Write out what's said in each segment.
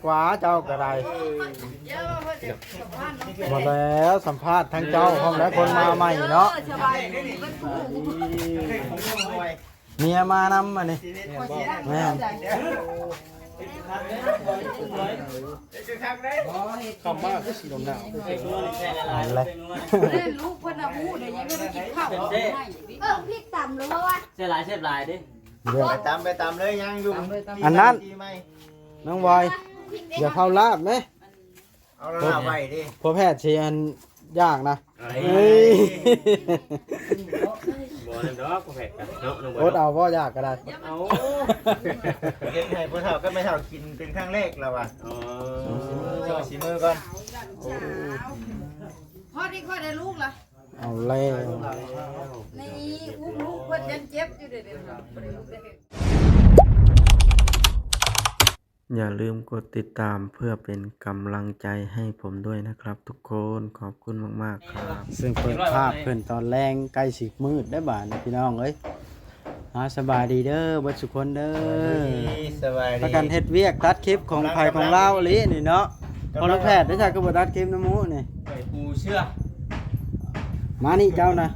ກວ່າເຈົ້າກໍໄດ້. ບໍ່ແລ້ວ ສຳພາດທັງເຈົ້າພ້ອມ ແລະ ຄົນມາໃໝ່ເນາະ. ເມຍມານຳ ອັນນີ້ ແມ່ນ. ເຂົ້າມາຄືຊິໜາວໆ ເອົາແຫຼະ. ລູກເພິ່ນນະຮູ້ເດ້ ຍັງບໍ່ໄດ້ກິນເຂົ້າ. ເອີ ພິກຕຳເລີຍວ່າ ແຊບຫຼາຍ ແຊບຫຼາຍເດ້. ໄປຕຳ ໄປຕຳເລີຍ ຍັງຢູ່. ອັນນັ້ນ ນ້ອງບອຍ ຢ່າເຜົາລາບເດ້. ເອົາລາບໄວ້ເດ້ ພໍ່ແພດຊິອັນຢາກນະ. ເອີຍ ເອີຍ ບໍ່ນັ້ນດອກ ພໍ່ແພດກະເນາະ ນ້ອງບອຍ ອົດເອົາບໍ່ຢາກກໍໄດ້. ເອົາ ເຮັດໃຫ້ພໍ່ເຖົ້າກັບແມ່ເຖົ້າກິນເປັນຄັ້ງແລກລະວ່າ. ອໍ ໂຊສີມືກ່ອນ. ພໍດີຂ້ອຍໄດ້ລູກລະ. ເອົາແລ້ວ ນີ້ ອຸ້ມລູກເພິ່ນຍັງເຈັບຢູ່ເດ້. ຢ່າลืมกดติดตามเพื่อเป็นกำลังใจให้ผมด้วยนะครับทุกคน ขอบคุณมากๆครับ ເຊິ່ງເປີດພາບເພິ່ນຕອນແລງ ໃກ້ຊິມືດແລ້ວບາດນີ້ ພີ່ນ້ອງເອີຍ. ອາ ສະບາຍດີເດີ ເບິດສຸຄົນເດີ. ສະບາຍດີ ສະບາຍດີ. ພາກັນເຮັດວຽກຕັດຄລິບຂອງໃຜຂອງລາວອີ່ຫຼີນີ້ເນາະ. ກຳລັງ ພໍ່ລູກແພດໄດ້ ຄືບໍ່ຕັດຄລິບນຳໝູ່ນີ້ ໄປປູເຊື່ອ. ມານີ້ເຈົ້ານະ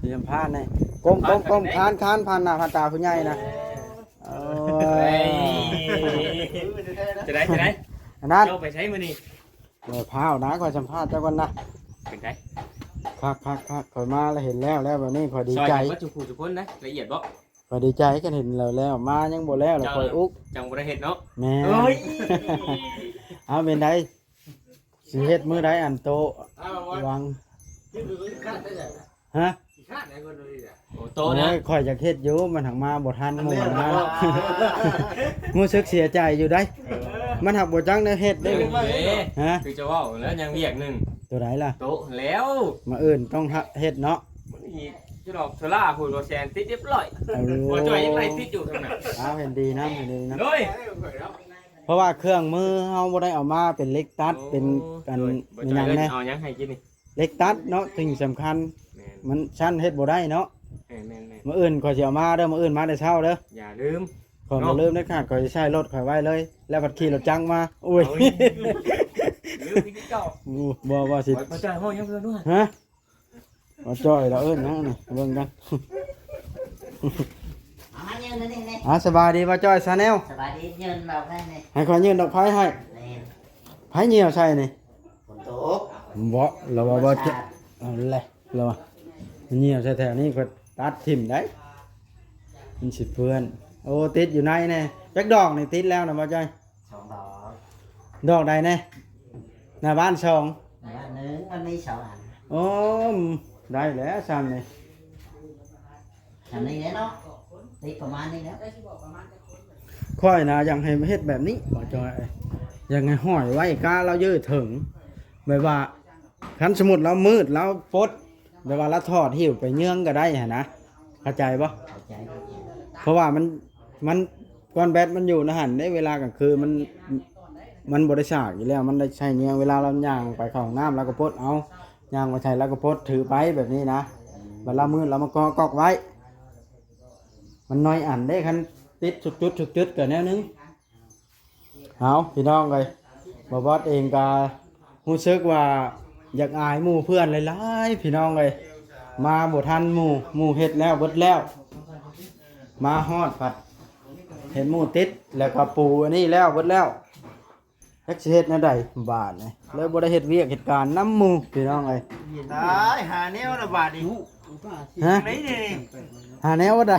ຊິສຳພາດແດ່. ກົ້ມ ກົ້ມ ກົ້ມ ຄານ ຄານ ຜ່ານໜ້າຜ່ານຕາຜູ້ໃຫຍ່ນະ. ໂອ້ຍ ຈະໄດ້ ຈະໄດ້. ອັນນັ້ນ ເຈົ້າໄປໃສມື້ນີ້? ເອີ ພ້າວນະ ຂ້ອຍສຳພາດເຈົ້າກ່ອນນະ. ເປັນໃດ? ຄັກໆໆ ຂ້ອຍມາແລ້ວເຫັນແລ້ວ ແລ້ວແບບນີ້ຂ້ອຍດີໃຈ. ຊ່ອຍກັນເບິດທຸກຜູ້ທຸກຄົນນະ ລະອຽດບໍ່? ຂ້ອຍດີໃຈຄັນເຫັນແລ້ວ ແລ້ວມາຍັງບໍ່ແລ້ວ ແລ້ວຂ້ອຍອຸກ ຈັ່ງບໍ່ໄດ້ເຮັດເນາະ. ແມ່ນ. ເອີຍ ເອົາ ເປັນໃດ? ຊິເຮັດມື້ໃດອັນໂຕະ ເອົາ ວາງ ຮະ? ໂອ້ ໂຕະນະ. ໂອ້ຍ ຂ້ອຍຢາກເຮັດຢູ່ ມັນຫາກມາບໍ່ທັນໝູ່ນະ. ຮູ້ສຶກເສຍໃຈຢູ່ໃດ໋. ເອີ ມັນຫາກບໍ່ຈັກແນວເຮັດເດ້. ເອີ ຮະ? ຄືຈະເວົ້າແລ້ວຍັງວຽກໜຶ່ງ. ໂຕໃດລະ? ໂຕະແລ້ວ ມື້ອື່ນຕ້ອງເຮັດເນາະ. ມັນອີກຈະດອກໂຊລາພຸ້ນ ບໍ່ແສນຕິດຮຽບຮ້ອຍ. ເອີ ບໍ່ຈ່ອຍຍັງໄລ່ຕິດຢູ່ທາງນັ້ນ. ອ້າວ ເຫັນດີນຳ ເຫັນດີນຳ. ໂດຍ ເພາະວ່າເຄື່ອງມືເຮົາບໍ່ໄດ້ເອົາມາ ເປັນເຫຼັກຕັດ ໂອ້ ເປັນອັນ ໂດຍ ບໍ່ຈ່ອຍ ເປັນຫຍັງແດ່ ເອົາຫຍັງໃຫ້ກິນນີ້? ເຫຼັກຕັດເນາະ ສິ່ງສຳຄັນ. ແມ່ນ ມັນຊັ້ນເຮັດບໍ່ໄດ້ເນາະ. ແມ່ນໆໆ ມື້ອື່ນຂ້ອຍຊິເອົາມາເດີ ມື້ອື່ນມາແຕ່ເຊົ້າເດີ. ຢ່າລືມ ຂ້ອຍບໍ່ລືມເດັດຂາດ ຂ້ອຍຊິໃສ່ລົດຂ້ອຍໄວ້ເລີຍ ແລ້ວພັດຂີ່ລົດຈັກມາ. ໂອ້ຍ ເອົາອີກ ລືມອີກຄືເກົ່າ. ບໍ່ ບໍ່ ບໍ່ຊິ ບໍ່ຈ່ອຍເວົ້າຫຍັງເພິ່ນດ້ວຍ. ຮະ? ບໍ່ຈ່ອຍລາວເອີ້ນຫຍັງນີ້ ເບິ່ງກັນ. ອ່າ ສະບາຍດີບໍ່ຈ່ອຍ Channel. ສະບາຍດີ ຍື່ນດອກໄຟໃຫ້ ໃຫ້ຂ້ອຍຍື່ນດອກໄຟໃຫ້. ແມ່ນ ໃຜຍ່ຽວໃສ່ນີ້? ຝົນຕົກ. ບໍ່ ລາວວ່າບໍ່ ເອົາແຫຼະ ລາວວ່າຍ່ຽວໃສ່ແຖວນີ້ ຂ້ອຍຕັດຖິ້ມໄດ໋ ມັນຊິເປື້ອນ. ໂອ້ ຕິດຢູ່ໃນແດ່. ຈັກດອກນີ້ ຕິດແລ້ວນະບໍ່ຈ່ອຍ? ສອງດອກ. ດອກໃດແດ່? ໜ້າບ້ານສອງ ໜ້າບ້ານໜຶ່ງ ມັນມີສອງອັນ. ໂອ້ ໄດ້ແລ້ວຊ່ຳນີ້ ຊ່ຳນີ້ແຫຼະເນາະ ຕິດປະມານນີ້ແຫຼະ. ຂ້ອຍນະຢາກໃຫ້ເຮັດແບບນີ້ ບໍ່ຈ່ອຍ ຢາກໃຫ້ຫ້ອຍໄວ້ ກະລາວຢືດເຖິງ ແບບວ່າ ຄັນສົມມຸດລາວມືດ ລາວປົດ ແບບວ່າລາວຖອດຫິ້ວໄປເຍືອງກໍໄດ້ຫັ້ນນະ ເຂົ້າໃຈບໍ່? ເຂົ້າໃຈ ເຂົ້າໃຈ. ເພາະວ່າມັນ ມັນ ກ້ອນແບັດມັນຢູ່ໃນຫັ້ນເດ້ ເວລາກາງຄືນມັນ ມັນບໍ່ໄດ້ສາກຢູ່ແລ້ວ ມັນໄດ້ໃຊ້ເຍືອງ. ເວລາລາວຍ່າງໄປເຂົ້າຫ້ອງນ້ຳ ລາວກໍປົດເອົາ ຍ່າງໄປໃສລາວກໍປົດຖືໄປແບບນີ້ນະ. ອືມ ບັດລາວມືດລາວມາກໍກັອກໄວ້ ມັນໜ້ອຍອັນເດ້ ຄັນຕິດທຸກຈຸດ ທຸກຈຸດກໍແນວໜຶ່ງ. ເອົາ ພີ່ນ້ອງເອີຍ ບ່າວບອດເອງກໍຮູ້ສຶກວ່າຢາກອາຍໝູ່ເພື່ອນຫຼາຍໆ ພີ່ນ້ອງເອີຍ. ມາບໍ່ທັນໝູ່ ໝູ່ເຮັດແລ້ວເບິດແລ້ວ ມາຮອດພັດເຫັນໝູ່ຕິດ ແລ້ວກໍປູອັນນີ້ແລ້ວເບິດແລ້ວ ຈັກຊິເຮັດແນວໃດບາດນີ້ ເລີຍບໍ່ໄດ້ເຮັດວຽກເຮັດການນຳໝູ່ ພີ່ນ້ອງເອີຍ. ຕາຍ ຫາແນວລະບາດນີ້. ຮະ? ຈັ່ງໃດນີ້? ຫາແນວບໍ່ໄດ້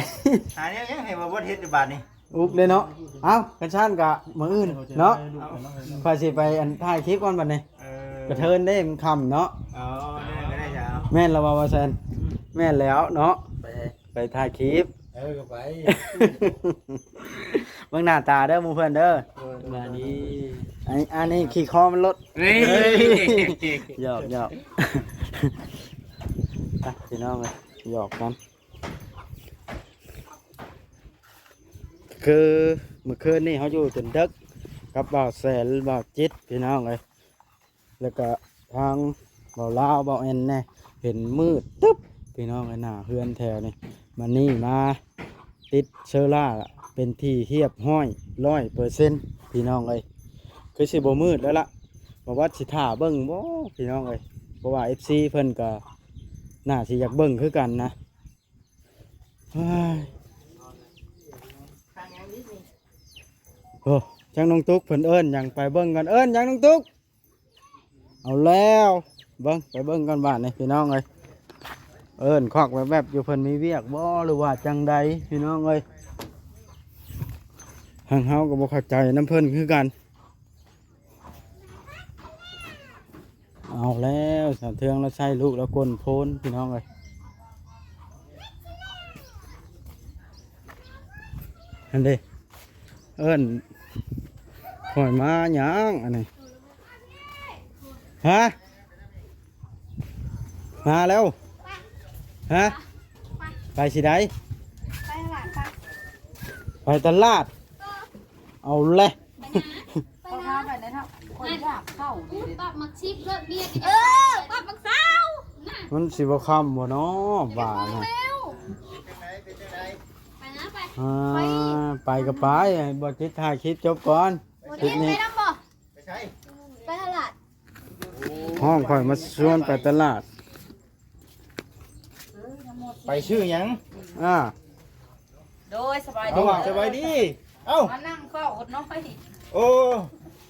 ຫາແນວຫຍັງໃຫ້ບ່າວບອດເຮັດລະບາດນີ້? ອຸກເດ້ເນາະ. ເອົ້າ ຄັນຊັ້ນກະມື້ອື່ນເນາະ ຂ້ອຍຊິໄປອັນຖ່າຍຄລິບກ່ອນບັດນີ້. ເອີ ກະເທີນເດ້ ມັນຄ່ຳເນາະ. ອໍ ແມ່ນລະວ່າ ວ່າຊັ້ນ. ອືມ ແມ່ນແລ້ວເນາະ ໄປ ໄປຖ່າຍຄລິບ. ເອີ ກໍໄປ ເບິ່ງໜ້າຕາເດີໝູ່ເພື່ອນເດີ. ໂດຍ ສະບາຍດີ. ອັນ ອັນນີ້ຂີ່ຄໍມັນລົດ. ນີ້ ຫຍອກໆ ໄປ ພີ່ນ້ອງເອີຍ ຫຍອກກັນ. ຄືມື້ຄືນນີ້ເຮົາຢູ່ຈົນເດິກກັບບ່າວແສນ ບ່າວຈິດ ພີ່ນ້ອງເອີຍ ແລ້ວກະທາງບ່າວລາວ ບ່າວແອນແດ່ ເຫັນມືດຕຶບ ພີ່ນ້ອງເອີຍ. ໜ້າເຮືອນແຖວນີ້ ມານີ້ມາຕິດເຊີລາເປັນທີ່ຮຽບຮ້ອຍ ຮ້ອຍເປີເຊັນ ພີ່ນ້ອງເອີຍ. ຄືຊິບໍ່ມືດແລ້ວລະ ບໍ່ວ່າຊິຖ້າເບິ່ງບໍ່ພີ່ນ້ອງເອີຍ ເພາະວ່າເອັຟຊີເພິ່ນກໍໜ້າຊິຢາກເບິ່ງຄືກັນນະ. ເຮີ້ຍ ໂອ້ ຈັກນ້ອງຕຸກເພິ່ນເອີ້ນຫຍັງ ໄປເບິ່ງກ່ອນ ເອີ້ນຫຍັງນ້ອງຕຸກ. ເອົາແລ້ວ ເບິ່ງ ໄປເບິ່ງກ່ອນບາດນີ້ພີ່ນ້ອງເອີຍ ເອີ້ນຄອກແວບໆຢູ່ ເພິ່ນມີວຽກບໍ່ ຫຼືວ່າຈັ່ງໃດພີ່ນ້ອງເອີຍ ທາງເຮົາກໍບໍ່ເຂົ້າໃຈນຳເພິ່ນຄືກັນ. ເອົາແລ້ວ ສາວເທືອງລາວໃສ່ລູກລາວກົ້ນໂພນພີ່ນ້ອງເອີຍ ຫັ້ນເດ້ ເອີ້ນຂ້ອຍມາຫຍັງອັນນີ້ ຮະ ມາແລ້ວ ຮະ ໄປຊິໃດ ໄປຕະຫຼາດ ໄປຕະຫຼາດ ເອີ ເອົາແຫຼະ ໄປຫາ ເຂົາພາໄປແລ້ວເນາະ ຂ້ອຍຢາກເຂົ້ານີ້ເດ້ ປັບໝາກສິບເລີດເບຍ ເອີ ປັບໝາກຊາວນະ ມັນຊິບໍ່ຄ່ຳບໍ່ເນາະ ວ່ານະ ໄປນະ ໄປ ອ່າ ໄປກໍໄປ ບໍ່ຕິດ ຖ່າຍຄລິບຈົບກ່ອນ ຄລິບນີ້ ໄປນຳບໍ່ ໄປຕະຫຼາດ ຮ້ອງຂ້ອຍມາຊວນໄປຕະຫຼາດ ໄປຊື້ຫຍັງ ອ່າ ໂດຍ ສະບາຍດີ ເອົ້າ ສະບາຍດີ ເອົ້າ ມານັ່ງເຝົ້າອົດນ້ອຍ ໂອ້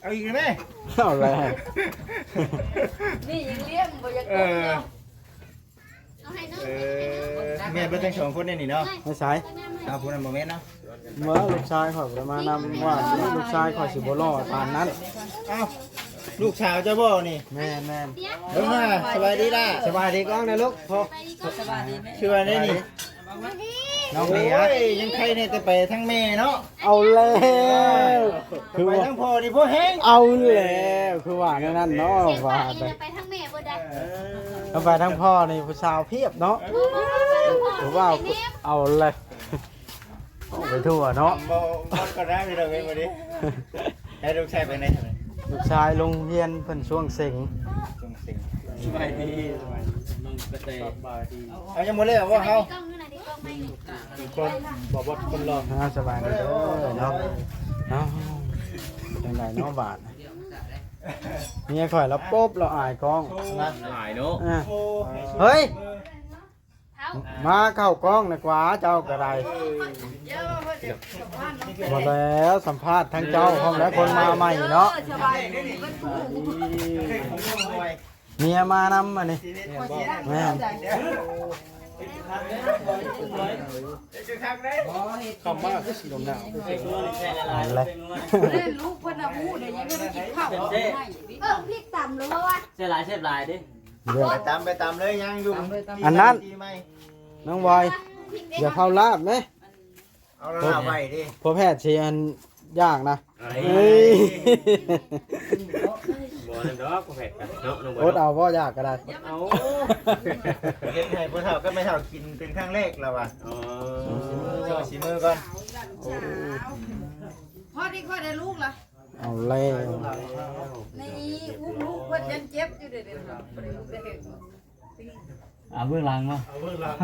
ເອົາອີກແລ້ວແມ່ ເອົາແລ້ວ ນີ້ຍັງລ້ຽງບໍ່ຢາກ ເອີ ເອົາໃຫ້ນ້ອງ ເອີ ແມ່ເບິດທັງສອງຄົນໃນນີ້ເນາະ ໃສ ເອົາຜູ້ນັ້ນບໍ່ແມ່ນເນາະ ເມື່ອລູກຊາຍຂ້ອຍບໍ່ໄດ້ມານຳ ວ່າລູກຊາຍຂ້ອຍຊິບໍ່ຫຼໍ່ປານນັ້ນ ເອົ້າ ລູກສາວເຈົ້າບໍ່ນີ້ ແມ່ນໆ ເບິ່ງມາ ສະບາຍດີຫຼ້າ ສະບາຍດີກ້ອງນະລູກ ພໍ່ ສະບາຍດີແມ່ ຊື່ວ່າແນວນີ້ ນ້ອງເດຍ ໂອ້ຍ ຍັງໄຄແດ່ແຕ່ໄປທາງແມ່ເນາະ ເອົາແລ້ວ ຄືວ່າ ໄປທາງພໍ່ນີ້ບໍ່ແຮງ ເອົາແລ້ວ ຄືວ່າແນວນັ້ນເນາະ ວ່າໄປ ໄປທາງແມ່ບໍ່ໄດ້ ເອີ ຖ້າໄປທາງພໍ່ນີ້ຜູ້ສາວພຽບເນາະ ເອີ ຄືວ່າ ເອົາແລ້ວ ໄປທົ່ວເນາະ ບໍ່ ບໍ່ກໍໄດ້ ພີ່ນ້ອງເອີຍ ມື້ນີ້ ໃຫ້ລູກຊາຍໄປໃນ ລູກຊາຍໂຮງຮຽນເພິ່ນຊ່ວງເສັງ ຊ່ວງເສັງ ສະບາຍດີ ສະບາຍດີ ນ້ອງກະແຕ ສະບາຍດີ ເອົາ ຍັງບໍ່ແລ້ວບໍ່ເຮົາ ທຸກຄົນ ບໍ່ ບໍ່ຄົນລອງ ອ່າ ສະບາຍດີເດີເນາະ ເອົ້າ ຈັ່ງໃດເນາະບາດ ເມຍຂ້ອຍລະປົບລະອາຍກ້ອງ ຫຼາຍເນາະ ອ່າ ເຮີ້ຍ ມາເຂົ້າກ້ອງນະກວ່າ ເຈົ້າກໍໄດ້ ບໍ່ແລ້ວ ສຳພາດທັງເຈົ້າພ້ອມແລ້ວ ຄົນມາໃໝ່ເນາະ ເມຍມານຳອັນນີ້ ແມ່ນ ເຂົ້າມາຄືຊິລົມໜາວ ເອົາແຫຼະ ລູກເພິ່ນນະຮູ້ເດ້ ຍັງບໍ່ໄດ້ກິນເຂົ້າ ເອີ ພິກຕຳເລີຍວ່າ ແຊບຫຼາຍ ແຊບຫຼາຍເດ້ ດຽວ ໄປຕຳ ໄປຕຳເລີຍ ຍັງຢູ່ ອັນນັ້ນ ປີໃໝ່ ນ້ອງບອຍ ຢ່າເຜົາລາບແມ ເອົາລາບໄວ້ເດ້ ພໍ່ແພດຊິອັນຢາກນະ ເອີຍ ເອີຍ ບໍ່ນັ້ນດອກ ພໍ່ແພດກັນເນາະ ນ້ອງບອຍ ອົດເອົາບໍ່ ຢາກກໍໄດ້ ເອົາ ເຮັດໃຫ້ພໍ່ເຖົ້າກັບແມ່ເຖົ້າກິນເປັນຄັ້ງແລກລະວ່າ ອໍ ໂຊສີມືກ່ອນ ພໍດີຂ້ອຍໄດ້ລູກລະ ເອົາແລ້ວ ນີ້ ອຸ້ມລູກເພິ່ນຍັງເຈັບຢູ່ເດ້ ບໍ່ໄດ້ລູກໄດ້ເຫັນ ອ່າ ເບື້ອງຫຼັງເນາະ ເອົາເບື້ອງຫຼັງ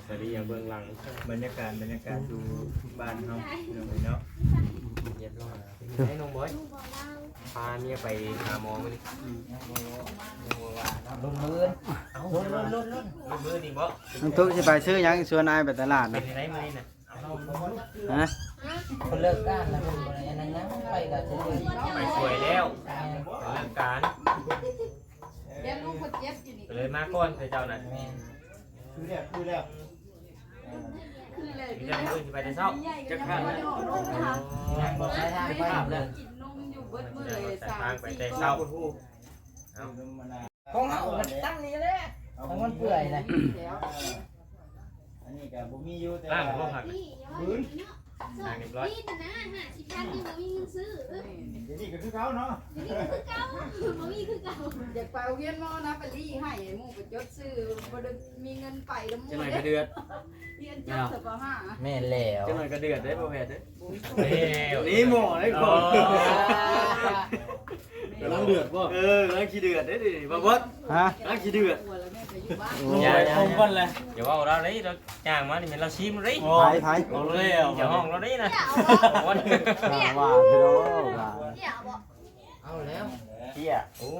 ສະດີ ເບື້ອງຫຼັງ ບັນຍາກາດ ບັນຍາກາດຢູ່ບ້ານເຮົາເນາະ ຮຽບຮ້ອຍ ໃຫ້ນ້ອງບອຍ ພາເມຍໄປຫາໝໍມື້ນີ້ ລຸ້ນມື້ອື່ນ ເອົ້າ ລຸ້ນ ລຸ້ນ ລຸ້ນ ລຸ້ນມື້ນີ້ບໍ ນ້ອງຕຸກຊິໄປຊື້ຫຍັງ ຊວນອ້າຍໄປຕະຫຼາດນະ ເປັນຈັ່ງໃດມື້ນີ້ນະ ຮະ ເພິ່ນເລີກການແລ້ວ ເພິ່ນບໍ່ໄດ້ອັນນັ້ນຫຍັງ ໄປກໍຊິໄປຊ່ວຍແລ້ວ ເລີກການ ຢ້ານລູກຄົນເຈັບຢູ່ນີ້ ກໍເລີຍມາກ່ອນເຂົາເຈົ້ານັ້ນ ແມ່ນ ຄືແລ້ວ ຄືແລ້ວ ຄືແລ້ວ ເຈົ້າມື້ອື່ນຊິໄປແຕ່ເຊົ້າ ຈັກ ຍັງບໍ່ໄດ້ຖ່າຍພາບເລີຍ ກິນນົມຢູ່ເບິດມື້ເລີຍ ສາມສີ່ ໄປແຕ່ເຊົ້າ ເອົາ ຂອງເຮົາມັນຕັ້ງນີ້ແຫຼະ ຂອງມັນເປື່ອຍນະ ອັນນີ້ກໍບໍ່ມີຢູ່ ແຕ່ວ່າ ລ້າງບໍ່ຄັກ ພື້ນ ລ້າງຮຽບຮ້ອຍ ນີ້ນະ ຫ້າສິບພັນຍັງບໍ່ມີເງິນຊື້ ດຽວນີ້ກໍຄືເກົ່າເນາະ ດຽວນີ້ກໍຄືເກົ່າ ບໍ່ມີຄືເກົ່າ ຢາກໄປໂຮງຮຽນໝໍນະ ໄປລີ້ໃຫ້ໝູ່ໄປຈົດຊື່ ບໍ່ໄດ້ມີເງິນໄປນຳໝູ່ ຈັກໜ້ອຍກໍເດືອດ ຮຽນຈົບ ແມ່ນບໍ່ ສະປຫ້າ ແມ່ນແລ້ວ ຈັກໜ້ອຍກໍເດືອດເດ້ ບໍ່ແພດເດ້ ແລ້ວ ນີ້ໝໍເດ້ ອໍ ກຳລັງເດືອດບໍ່ ເອີ ກຳລັງຂີ້ເດືອດເດ້ ນີ້ ບໍ່ເບິດ ຮະ ກຳລັງຂີ້ເດືອດ ຢ່າ ຢ່າ ຄົມກ່ອນແຫຼະ ຢ່າເວົ້າລາວເດ້ ລາວຍ່າງມານີ້ແມ່ນລາວຊີມເດ້ ໃຜ ໃຜ ເອົາແລ້ວ ຢ່າຮ້ອງລາວເດ້ນະ ວ່າ ວ່າ ວ່າ ວ່າ ວ່າ ວ່າ ວ່າ ວ່າ ວ່າ ໂອ້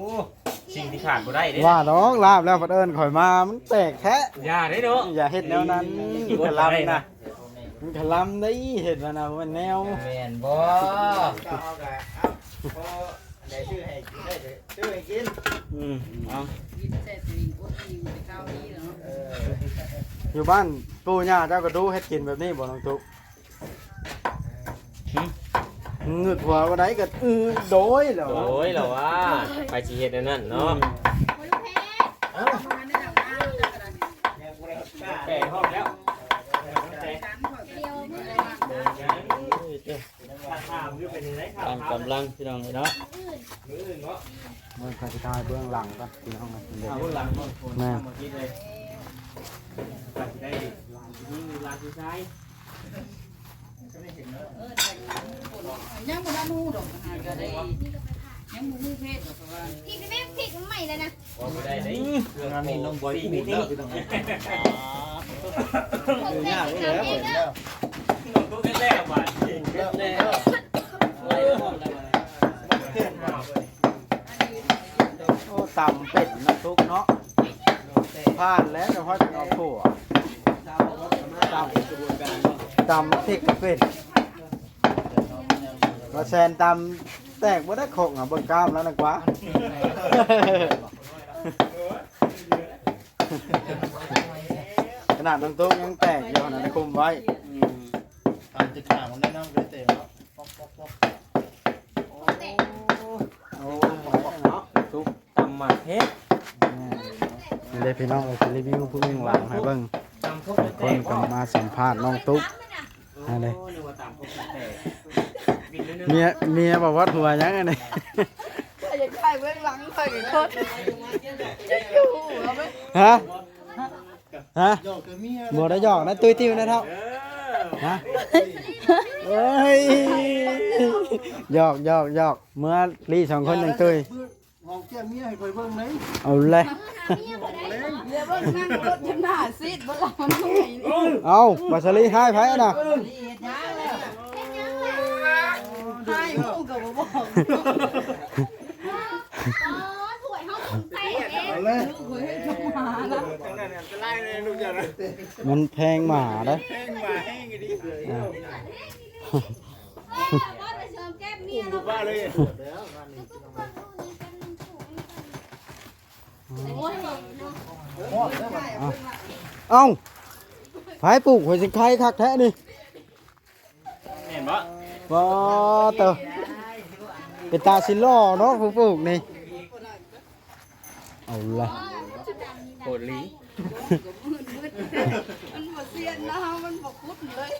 ສິ່ງທີ່ຂາດບໍ່ໄດ້ເດ້ ວ່າດອກລາບແລ້ວ ບັດເອີ້ນຂ້ອຍມາ ມັນແປກແທ້ ຢ່າເດ້ເນາະ ຢ່າເຮັດແນວນັ້ນ ມັນຄະລຳນະ ມັນຄະລຳເດ້ ເຮັດວ່ານະ ບໍ່ແມ່ນແນວ ແມ່ນບໍ່? ເອົາ ອັນໃດຊື້ໃຫ້ກິນໄດ້ ຊື້ໃຫ້ກິນ ອືມ ເອົາ ເອີ ຢູ່ບ້ານປູ່ຍ່າເຈົ້າກໍດູເຮັດກິນແບບນີ້ບໍ່ ນ້ອງຕຸກ? ຫຶ ງຶດຫົວບໍ່ໄດ້ກໍ ອື ໂດຍແລ້ວ ໂດຍແລ້ວວ່າ ໄປຊິເຮັດອັນນັ້ນເນາະ ອືມ ແປກຮອບແລ້ວ ຕາມກຳລັງພີ່ນ້ອງເອີຍເນາະ ມື້ອື່ນເນາະ ເບິ່ງ ຂ້ອຍຊິຖ່າຍເບື້ອງຫຼັງກ່ອນພີ່ນ້ອງ ເບື້ອງຫຼັງ ແມ່ນ ກໍຊິໄດ້ຫຼານຜູ້ຍິງ ຫຼານຜູ້ຊາຍ ຍັງບໍ່ທັນຮູ້ດອກ ຫາກໍໄດ້ ຍັງບໍ່ຮູ້ເພດດອກ ເພາະວ່າ ພິກແມ່ນພິກໃໝ່ແລ້ວນະ ວ່າບໍ່ໄດ້ເດ້ ອືມ ງານນີ້ນ້ອງບອຍອູດແລ້ວ ພີ່ນ້ອງເອີຍ ຍາກແລ້ວ ນ້ອງຕຸກແລ້ວບາດນີ້ ເອີ ໂອ້ ຕຳເປັນນ້ອງຕຸກເນາະ ຜ່ານແລ້ວ ເຈົ້າຮອດເອົາຜົວ ຕຳ ຕຳພິກກໍເປັນ ວ່າແຊນຕຳແຕກບໍ່ໄດ້ຄົກ ເບິ່ງກ້າມແລ້ວນະກວ່າ ຂະໜາດນ້ອງຕຸກຍັງແຕກຢູ່ຫັ້ນນະ ຄຸມໄວ້ ອືມ ຕຳຈະຂາວໄດ້ນຳໄດ້ແຕກເນາະ ໂອ້ ໂອ້ ຕຸກ ຕຳໝາກເຫັດ ນີ້ເດ້ພີ່ນ້ອງເອີຍ ຊິຣີວິວຜູ້ເບື້ອງຫຼັງໃຫ້ເບິ່ງ ຄົນກໍມາສຳພາດນ້ອງຕຸກ ອັນນີ້ ເມຍ ເມຍບໍ່ວັດຫົວຫຍັງອັນນີ້ ຢາກຖ່າຍເບື້ອງຫຼັງຂ້ອຍກໍ ຮະ? ຮະ? ບໍ່ໄດ້ຫຍອກນະ ຕຸ້ຍຕິວນະເຖົ້າ ຮະ? ເອີຍ ຫຍອກ ຫຍອກ ຫຍອກ ເມືອລີ້ສອງຄົນຍັງຕຸ້ຍ ຫອມແກ້ມເມຍໃຫ້ຂ້ອຍເບິ່ງເລີຍ ເອົາແຫຼະ ເມຍເບິ່ງນັ່ງລົດຈົນໜ້າຊີດບໍ່ລະ ມັນເມື່ອຍນີ້ ເອົາ ວ່າສາລີຮ້າຍໃຜນະ ຮ້າຍໝູ່ກໍບໍ່ບອກ ອໍ ຖ້ວຍເຮົາຕົກແຕກເດ້ ເອົາເລີຍ ລູກເອີຍ ເຮັດຫຍັງຫາລະ ທາງນັ້ນອັນຕະລາຍເລີຍລູກເຈົ້ານະ ມັນແພງໝາເດ້ ແພງໝາແຮງອີ່ຫຼີ ອ່າ ເອົ້າ ໃຜປູກຫົວຊິງໄຄຄັກແທ້ນີ້ ແມ່ນບໍ່? ບໍ່ເຕີ ເປັນຕາຊິຫຼໍ່ເນາະ ຜູ້ປູກນີ້ ເອົາລະ ໂຄດລີ ມັນບໍ່ຊຽນນະ ມັນບໍ່ຂຸດເລີຍ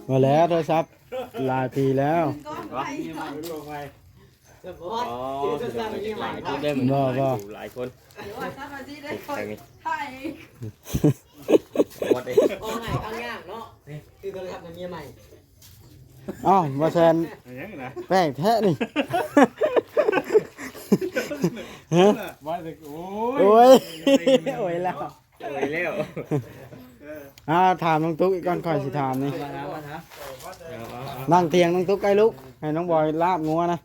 ມາແລ້ວໂທລະສັບຫຼາຍປີແລ້ວ ອໍ ຫຼາຍຄົນ ບໍ່ ບໍ່ ຫຼາຍຄົນ ບໍ່ໄດ້ ບໍ່ໃຫ້ເອົາຍາກເນາະ ຊື້ໂທລະສັບໃຫ້ເມຍໃໝ່ ອ້າວ ບໍ່ແຊນ ຫຍັງນະ ແປກແທ້ນີ້ ຮະ ໂອ້ຍ ໂອ້ຍ ໂອ້ຍແລ້ວ ໂອ້ຍແລ້ວ ອ່າ ຖາມນ້ອງຕຸກອີກກ່ອນ ຂ້ອຍຊິຖາມນີ້ ນັ່ງທຽງນ້ອງຕຸກໃກ້ລູກ ໃຫ້ນ້ອງບອຍລາບງົວນະ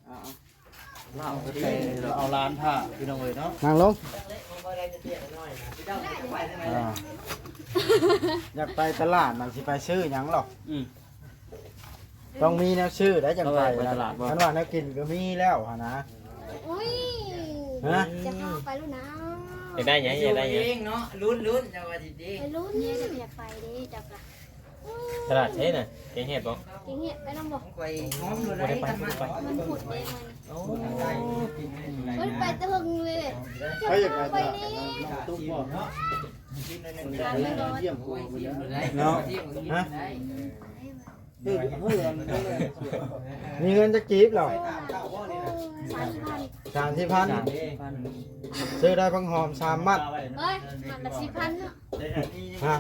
ເອົາ ເອົາຫຼານຖ້າ ພີ່ນ້ອງເອີຍເນາະ ນັ່ງລົງ ອ່າ ຢາກໄປຕະຫຼາດນະ ຊິໄປຊື້ຫຍັງຫຼອກ ອືມ ຕ້ອງມີແນວຊື້ໄດ້ຈັ່ງໄປ ເອົາໄປຕະຫຼາດບໍ່ ຄັນວ່າແນວກິນກໍມີແລ້ວຫັ້ນນະ ອຸ້ຍ ຮະ ຈະພາໄປລຸ້ນນະ ຢາກໄດ້ຫຍັງ ຢາກໄດ້ຫຍັງ ເອງເນາະ ລຸ້ນ ລຸ້ນ ເຈົ້າວ່າຊິຕິ ໄປລຸ້ນ ເມຍກໍຢາກໄປເດ້ ເຈົ້າກະ ຕະຫຼາດໃສນະ ແກງເຫັດບໍ່ ແກງເຫັດ ໄປນຳບໍ່ ຂ້ອຍຫອມຢູ່ ບໍ່ໄດ້ໄປ ບໍ່ໄດ້ໄປ ວັນພຸດເດ້ ໂອ້ ເພິ່ນໄປແຕ່ເຫິງເລີຍ ໃຜຢາກໄປຕະຫຼາດ ນ້ອງຕຸກບໍ່ ເນາະ ຮະ ມີເງິນຈັກກີບເຫຼົ່າ ສາມສິບພັນ ສາມສິບພັນ ຊື້ໄດ້ຜັກຫອມສາມມັດ ເອີຍ ມັດລະສີ່ພັນເນາະ ຮະ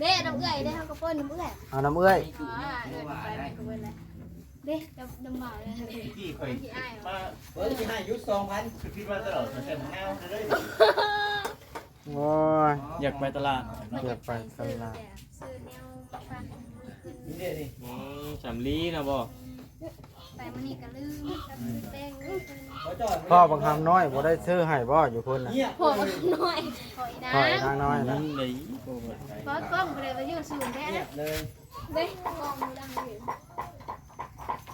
ເດ້ ນຳເອື້ອຍເດ້ ເຮົາກໍປ່ອຍນຳເອື້ອຍ ເອົານຳເອື້ອຍ ອ່າ ເອື້ອຍໄປແມ່ກໍເບິ່ງແຫຼະ ເດ້ ດຳ ດຳບ່າວເດ້ ກີ້ຂ້ອຍມາ ເບິ່ງຊິໃຫ້ຢູ່ສອງພັນ ຄິດວ່າຕະຫຼອດແຕ່ງງານເລີຍ ໂອ້ ຢາກໄປຕະຫຼາດ ຢາກໄປຕະຫຼາດ ຊື້ແນວມາຝາກເພິ່ນ. ອືມ ສຳລີນະບໍ່? ໄປມື້ນີ້ກໍລືມ ກັບຊື້ແປ້ງເພິ່ນ. ພໍ່ບັກຫຳນ້ອຍບໍ່ໄດ້ຊື້ໃຫ້ບໍ່ຢູ່ພຸ້ນນະ? ພໍ່ບັກຫຳນ້ອຍ ພໍ່ອີນາງ ພໍ່ອີນາງນ້ອຍນະ. ອືມ ເດ້ ພໍ່ກ້ອງບໍ່ໄດ້ວ່າຢູ່ສູງແທ້ນະ. ເດ້ ກ້ອງຢູ່ຫຼັງນີ້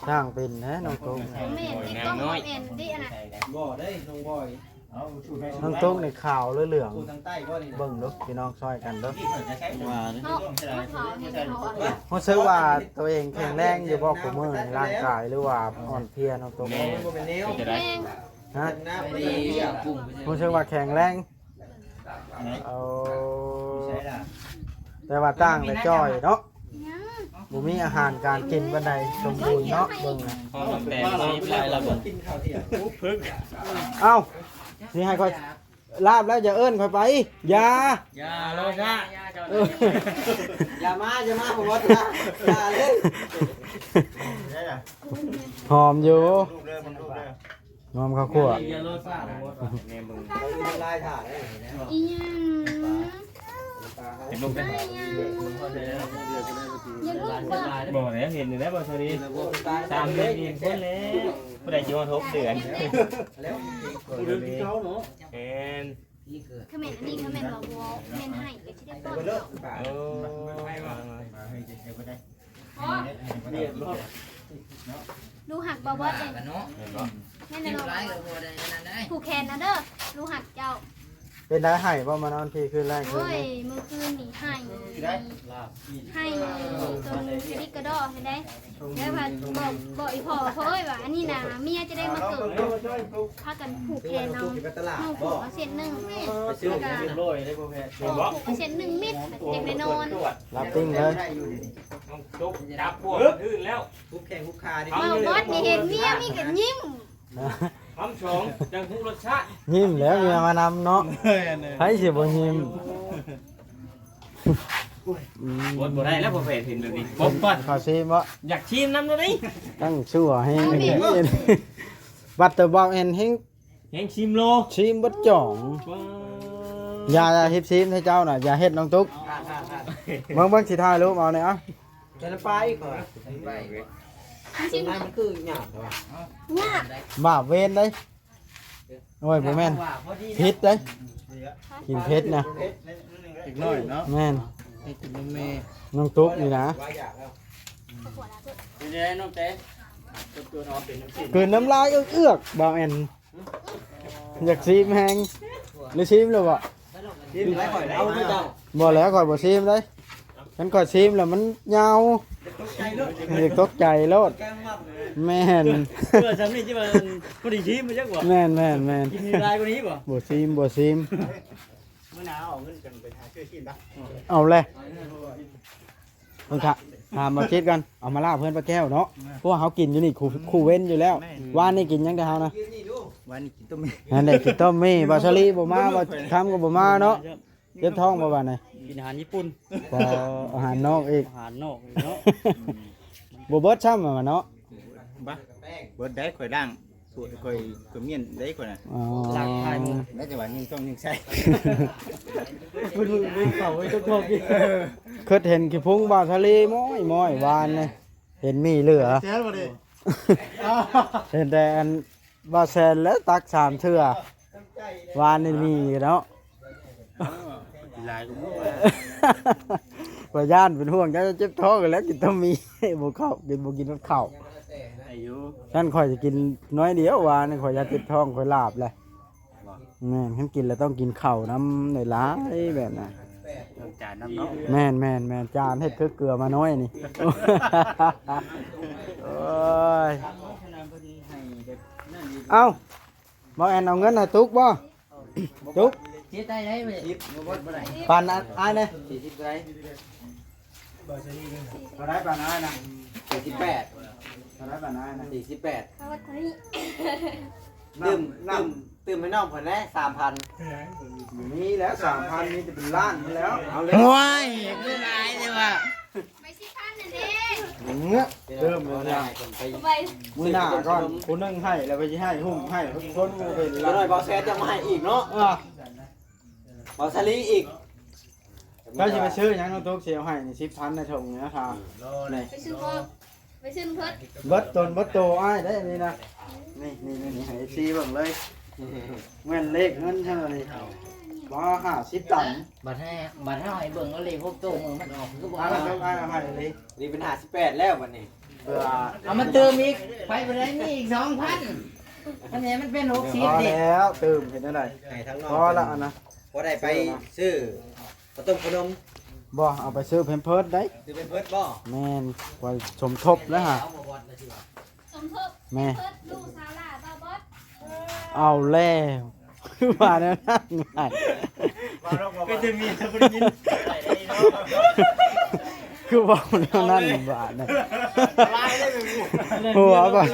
ຊ່າງເປັນແທ້ນ້ອງຕຸກ. ແມ່ນ ແມ່ນກ້ອງ ແມ່ນເດ້ອັນນະ. ບໍ່ເດ້ ນ້ອງບອຍ ນ້ອງຕຸກນີ້ຂາວຫຼືເຫຼືອງ? ເບິ່ງດູພີ່ນ້ອງ ຊ່ອຍກັນເດີ ວ່າເນາະ. ຮູ້ສຶກວ່າຕົວເອງແຂງແຮງຢູ່ບໍ່ຄູ່ມື້ນີ້ ຮ່າງກາຍ ຫຼືວ່າອ່ອນເພຍນ້ອງຕຸກ? ແມ່ນ ເປັນຈັ່ງໃດ? ຮະ? ຮູ້ສຶກວ່າແຂງແຮງ? ເອົາ ແຕ່ວ່າຕ່າງແຕ່ຈ່ອຍເນາະ. ຍັງ ບໍ່ມີອາຫານການກິນປານໃດສົມບູນເນາະ ເບິ່ງນະ. ຫ້ອງນ້ອງແຕງຊີບຫຼາຍລະບໍ່? ເອົ້າ ຊິໃຫ້ຂ້ອຍລາບແລ້ວ ຢ່າເອີ້ນຂ້ອຍໄປ ຢ່າ ຢ່າໂລຊະ ເອີ ຢ່າມາ ຢ່າມາ ບໍ່ວ່າຢ່າເລີຍ. ຫອມຢູ່ ຫອມເຂົ້າຂົ້ວ ຢ່າໂລຊະ ແມ່ເບິ່ງ ອີຫຍັງ? ເປັນລູກໄດ້ ບໍ່ແລ້ວ ເຫັນຢູ່ແລ້ວບໍ່ຊາລີ ສາມເດືອນນີ້ພຸ້ນແລ້ວ ຜູ້ໃດຊິຮອດຫົກເດືອນ ແມ່ນ. ຄັນແມ່ນອັນນີ້ ຄັນແມ່ນວ່າບໍ່ແມ່ນໃຫ້ກໍຊິໄດ້ປ້ອນດອກ. ເອີ ລູກຮັກບໍ່ບອດເດ້ ແມ່ນແລ້ວ ຜູ້ແຂນນະເດີ ລູກຮັກເຈົ້າ. ເປັນໄດ້ ໃຫ້ບໍ່ ມານອນພີ້ຄືນແລກຄືນນີ້? ໂອ້ຍ ມື້ຄືນນີ້ໃຫ້ ໃຫ້ຈົນກະດິກກະດໍ້ໃຫ້ໄດ້ ແລ້ວວ່າບອກ ບອກອີ່ພໍ່ ພໍ່ເອີຍ ວ່າອັນນີ້ນະ ເມຍຈະໄດ້ມາເກີດ ພາກັນຜູກແຂນເອົາ ນຸ່ງຜູກເອົາເສັ້ນໜຶ່ງ ແລ້ວກະ ເສັ້ນໜຶ່ງມິດ ຈັ່ງໄດ້ນອນ. ລັບຕິ້ງເລີຍ ທຸບຈັບພວກອື່ນແລ້ວ ທຸບແຂ້ງທຸບຂາ. ເວົ້າບອດນີ້ເຫັນເມຍມີກະຍິ້ມ ຄຳສອງຈັ່ງຮູ້ລົດຊາດ. ຍິ້ມແລ້ວເມຍມານຳເນາະ ໃຜຊິບໍ່ຍິ້ມ? ອືມ ອົດບໍ່ໄດ້ແລ້ວ ພໍແພດເຫັນແບບນີ້. ປົບກ່ອນ ຂໍຊີມບໍ່? ຢາກຊີມນຳເລີຍ ຕັ້ງຊົ່ວແຮງ ບັດແຕ່ເວົ້າແອນແຮງ ແຮງຊີມໂລ ຊີມເບິດຈ່ອງ. ຢ່າເຮັດຊີມໃຫ້ເຈົ້ານະ ຢ່າເຮັດນ້ອງຕຸກ. ເບິ່ງ ເບິ່ງ ຊິຖ່າຍຮູບເອົານີ້ ເອົາ ຈະລະປາອີກ ມັນຊິ ມັນຄືຫຍາບແທ້ວະ ຫຍາບ ບາບເວນເດ້. ໂອ້ຍ ບໍ່ແມ່ນ ເຜັດເດ້ ກິນເຜັດນະ ເດັກນ້ອຍເນາະ. ແມ່ນ ໃຫ້ກິນນມແມ່ ນ້ອງຕຸກນີ້ນະ. ເປັນຈັ່ງໃດນ້ອງແຕງ? ເກີນນ້ຳລາຍເອືອກໆ ບ່າວແອນ ຢາກຊີມແຮງ ຫຼືຊີມແລ້ວບໍ່? ຊີມແລ້ວຂ້ອຍເອົາຄືເຈົ້າ. ບໍ່ແລ້ວ ຂ້ອຍບໍ່ຊີມເດ້. ຄັນຂ້ອຍຊີມແລ້ວມັນຍາວ ຕົກໃຈໂລດ ຢາກຕົກໃຈໂລດ. ແມ່ນ ເອີ ຊ່ຳນີ້ຊິວ່າພໍດີຊີມບໍ່ຈັກບໍ່? ແມ່ນໆໆ ກິນຫຼາຍກວ່ານີ້ບໍ່? ບໍ່ຊີມ ບໍ່ຊີມ. ມື້ໜ້າເອົາເງິນກັນໄປຫາຊື້ຊີມນະ. ເອົາແຫຼະ ເບິ່ງ ຖາມບໍ່ຈິດກ່ອນ ເອົາມາລາບເພື່ອນປ້າແກ້ວເນາະ. ແມ່ນ ເພາະວ່າເຮົາກິນຢູ່ນີ້ຄູ່ ຄູ່ເວັນຢູ່ແລ້ວ. ແມ່ນ ວານນີ້ກິນຫຍັງແຕ່ເຮົານະ? ວານນີ້ກິນຕົ້ມໝີ່ ນັ້ນແຫຼະ ກິນຕົ້ມໝີ່. ບ່າວສາລີບໍ່ມາ ບ່າວຄຳກໍບໍ່ມາເນາະ. ເຈັບທ້ອງບໍ່ບາດນີ້? ກິນອາຫານຍີ່ປຸ່ນ. ບໍ່ ອາຫານນອກອີກ ອາຫານນອກອີກເນາະ. ບໍ່ເບິດຊ້ຳວ່າເນາະ. ບໍ່ ເບິດໄດ້ ຂ້ອຍລ້າງຖ້ວຍ ຂ້ອຍ ຂ້ອຍມ້ຽນໄດ້ຂ້ອຍນະ. ອໍ ລ້າງຖ້ວຍໝົດ ແລ້ວແຕ່ວ່າຍິງຕ້ອງຍິງໃສ່ ເພິ່ນເບິ່ງເຂົາໄວ້ຕົກໆ ເຄີຍເຫັນຂີ້ພຸງບ່າວສາລີມ້ອຍໆ ວານນີ້ ເຫັນໝີ່ເຫຼືອ ແຊນບໍ່ນີ້? ເຫັນແຕ່ອັນບ່າວແຊນແຫຼະ ຕັກສາມເທື່ອ ວານນີ້ໝີ່ເນາະ. ກິນຫຼາຍກວ່າໝູ່ ຂ້ອຍຢ້ານເປັນຫ່ວງເຈົ້າເຈັບທ້ອງແລ້ວ ກິນແຕ່ໝີ່ ບໍ່ເຂົ້າ ກິນ ບໍ່ກິນຮອດເຂົ້າ. ອາຍຸ ນັ້ນຂ້ອຍຊິກິນໜ້ອຍດຽວ ວານນີ້ຂ້ອຍຢ້ານເຈັບທ້ອງ ຂ້ອຍລາບແຫຼະ. ບໍ່ ແມ່ນ ຄັນກິນແລ້ວຕ້ອງກິນເຂົ້ານຳຫຼາຍໆ ແບບນັ້ນ ຕ້ອງຈານນຳເນາະ. ແມ່ນໆໆ ຈານເຮັດຄືເກືອມາໜ້ອຍນີ້. ໂອ້ຍ ເອົ້າ ບໍ່ແອນເອົາເງິນໃຫ້ຕຸກບໍ່? ຕຸກ ຊິໄດ້ໄດ້ເວີຍ ສິບ ບໍ່ເບິດບໍ່ໄດ້. ປານອ້າຍແດ່ ສີ່ສິບເທົ່າໃດ? ເທົ່າໃດປານອ້າຍນະ? ສີ່ສິບແປດ. ເທົ່າໃດປານອ້າຍນະ? ສີ່ສິບແປດ. ເອົາເທົ່ານີ້ ຕື່ມ ຕື່ມ ຕື່ມໃຫ້ນ້ອງເພິ່ນແດ່ ສາມພັນ. ບໍ່ມີແລ້ວ ສາມພັນ ມີແຕ່ເປັນລ້ານພຸ້ນແລ້ວ. ເອົາເລີຍ ໂອ້ຍ ຄືຫຼາຍແທ້ວ່າ. ໄປສິບພັນນັ້ນເດ້ ເລີ່ມແລ້ວນະ ໄປ ມື້ໜ້າກ່ອນ ຜູ້ໜຶ່ງໃຫ້ແລ້ວໄປຊິໃຫ້ ຫຸ້ມໃຫ້ຄົນບໍ່ເປັນ. ເຈົ້າໜ້ອຍ ບ່າວແຊນຈະມາໃຫ້ອີກເນາະ. ເອີ ບ່າວສາລີອີກ ເຈົ້າຊິໄປຊື້ຫຍັງ ນ້ອງຕຸກ ຊິເອົາໃຫ້ນີ້ ສິບພັນ ໃນຖົງນີ້ນະ ຖ້າ ນີ້ ໄປຊື້ພວກ ໄປຊື້ເພິ່ນ ເບິດຕົນເບິດໂຕອ້າຍເດ້ນີ້ນະ ນີ້ໆໆ ໃຫ້ ເອັຟຊີ ເບິ່ງເລີຍ ແມ່ນເລກເງິນເທົ່ານີ້ ບໍ່ ຫ້າສິບຕັນ ບັດໃຫ້ ບັດເຮົາໃຫ້ເບິ່ງເອົາເລກຫົກໂຕ ມື້ມັນອອກຄືບໍ່ ອ້າຍ ເອົາໃຫ້ເລີຍ ນີ້ເປັນ ຫ້າສິບແປດ ແລ້ວບັດນີ້ ເພື່ອ ເອົາມາຕື່ມອີກ ໄປບໍ່ໄດ້ ມີອີກ ສອງພັນ ອັນນີ້ມັນເປັນ ຫົກສິບ ເດ້ ພໍແລ້ວ ຕື່ມເຮັດແນວໃດ ໃຫ້ທາງນ້ອງ ພໍລະອັນນະ ພໍໄດ້ໄປຊື້ ເຂົ້າຕົ້ມເຂົ້າໜົມ ບໍ່ ເອົາໄປຊື້ແພມເພີດໄດ໋ ຊື້ແພມເພີດບໍ່ ແມ່ນ ໄວ້ສົມທົບແລ້ວຫາ ສົມທົບ ແມ່ນ ແພມເພີດລູກສາວຫຼ້າ ບ່າວບອດ ເອົາແລ້ວ ຄືວ່າແນວນັ້ນບາດ ກໍຈະມີ ຄືບໍ່ໄດ້ຍິນ ຄືເວົ້າແນວນັ້ນບາດ ຫົວບາດ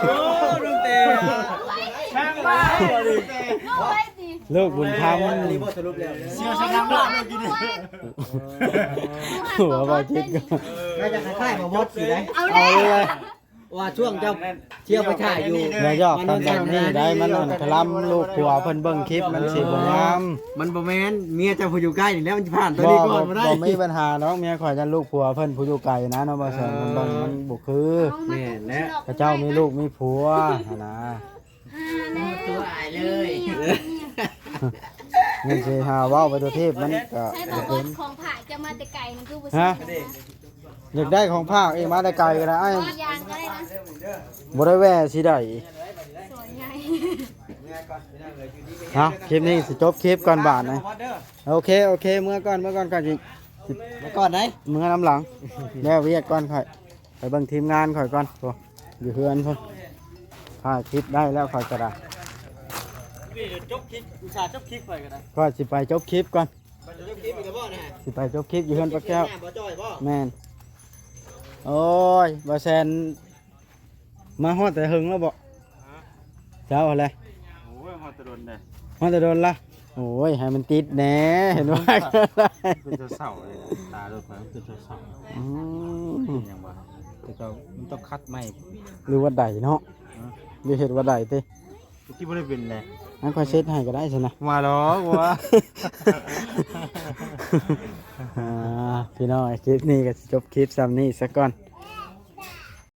ໂອ້ ລຸງແຕ່ ທາງບ້ານ ລູກບຸນທຳ ສຽວສະໜາມລາວເລີຍກິນ ຫົວບໍ່ຈິດ ໜ້າຈະຄ້າຍໆ ບໍ່ໝົດຊິໄດ໋ ເອົາແລ້ວ ວ່າຊ່ວງເຈົ້າທ່ຽວໄປຖ່າຍຢູ່ ຢ່າຢອກກັນແບບນີ້ໄດ໋ ມັນອັນຄະລຳ ລູກຜົວເພິ່ນເບິ່ງຄລິບ ມັນຊິບໍ່ງາມ ມັນບໍ່ແມ່ນ ເມຍເຈົ້າຜູ້ຢູ່ໃກ້ນີ້ແຫຼະ ມັນຊິຜ່ານຕົວນີ້ກ່ອນບໍ່ໄດ້ ບໍ່ມີບັນຫາດອກ ເມຍຂ້ອຍ ຢ້ານລູກຜົວເພິ່ນຜູ້ຢູ່ໄກນະເນາະ ບໍ່ແຊນ ເພິ່ນເບິ່ງມັນບໍ່ຄື ແມ່ນແຫຼະ ເຂົາເຈົ້າມີລູກມີຜົວຫັ້ນນະ ຕົວອາຍເລີຍ ແມ່ນຊິຫາເວົ້າໄປທົ່ວເທບ ມັນກໍ ໃຊ້ບໍ່ເບິດ ຂອງຝາກຈະມາແຕ່ໄກ ມັນຄືບໍ່ ຮະ ຊື້ນະ ຢາກໄດ້ຂອງຝາກອີກ ມາແຕ່ໄກກໍໄດ້ ບໍ່ໄດ້ແວ່ຊິໄດ້ ສວນໃຫຍ່ ເອົາ ຄລິບນີ້ຊິຈົບຄລິບກ່ອນບາດນະ ໂອເຄ ໂອເຄ ເມືອກ່ອນ ເມືອກ່ອນ ຂ້ອຍຊິ ໄປກ່ອນໄດ໋ ເມືອນຳຫຼັງ ແລ້ວວຽກກ່ອນ ຂ້ອຍໄປເບິ່ງທີມງານຂ້ອຍກ່ອນ ໂອ້ ຢູ່ເຮືອນພຸ້ນ ຖ່າຍຄລິບໄດ້ແລ້ວ ຂ້ອຍກໍໄດ້ ຈົບຄລິບ ອຸດສ່າຈົບຄລິບ ຂ້ອຍກໍໄດ້ ຂ້ອຍຊິໄປຈົບຄລິບກ່ອນ ໄປຈົບຄລິບອີກແລ້ວບໍ່ນະ ຊິໄປຈົບຄລິບຢູ່ເຮືອນປ້າແກ້ວ ບໍ່ຈ່ອຍບໍ່ ແມ່ນ ໂອ້ຍ ບໍ່ແຊນ ມາຮອດແຕ່ເຫິງແລ້ວບໍ່ ຮະ ເຈົ້າຫັ້ນແຫຼະ ໂອ້ຍ ຮອດແຕ່ດົນເດ້ ຮອດແຕ່ດົນລະ ໂອ້ຍ ໃຫ້ມັນຕິດແດ່ ເຫັນວ່າ ເປັນເສົາໆເລີຍ ຕາລົດໄຟເປັນເສົາໆ ອືມ ເປັນຫຍັງວະ ແຕ່ກໍມັນຕ້ອງຂັດໃໝ່ ຫຼືວ່າໃດເນາະ ຮະ ຫຼືເຮັດວ່າໃດຕິ ທີ່ບໍ່ໄດ້ເປັນແຫຼະ ອັນຂ້ອຍເຊັດໃຫ້ກໍໄດ້ຊັ້ນນະ ວ່າດອກວ່າ ອ່າ ພີ່ນ້ອງ ຄລິບນີ້ກໍຊິຈົບຄລິບຊ່ຳນີ້ສາກ່ອນ